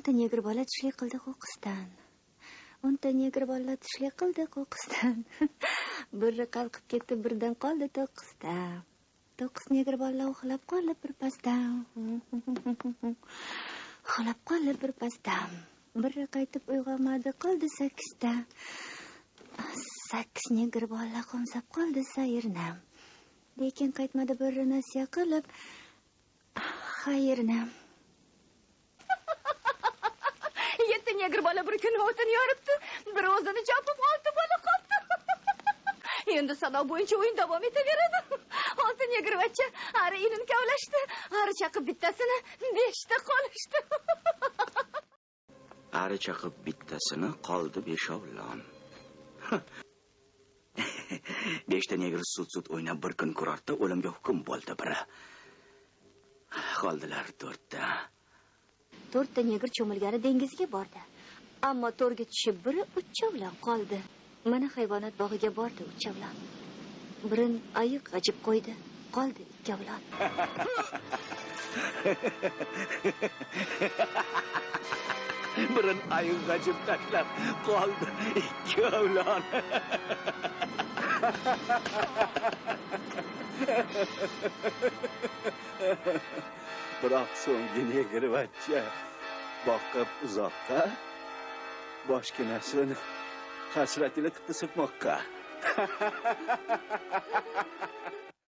10 ta negr bola tushlik qildi qo'qqisdan. 10 ta negr bola tushlik qildi qo'qqisdan. Biri qalqib ketdi, birdan qoldi 9 ta. 9 negr bola uxlab qoldi bir pasda. Uxlab qoldi bir pasda. Biri qaytib uyg'onmadi, qoldi 8 ta. 8 negr bola qo'msab qoldi sayrni. Lekin qaytmadi biri nasiya qilib xayrni. 7 negr bola bir kuni o'tin yoribdi, bir o'zini chopib 6 bola qoldi. Endi sanoq bo'yicha o'yin davom etaveradi. 6 negrvachcha ari ilin kavlashdi, ari chaqib bittasini 5 ta qolishdi. Ari chaqib bittasini qoldi 5ovlon. 5 ta negr sut o'ynab bir kun kurortda o'limga hukm bo'ldi biri. Qoldilar 4 ta. 4 ta negr cho'milgani dengizga bordi. Ammo to'rga tushib biri 3 qoldi. Mana hayvonot bog'iga bordi 3. Birin ayiq g'ajib qo'ydi, qoldi 2. Birin ayiq g'ajib tashlab qoldi 2. Biroq so'nggi negrvachcha boqib uzoqqa, boshginasini hasratini tiqdi sirtmoqqa.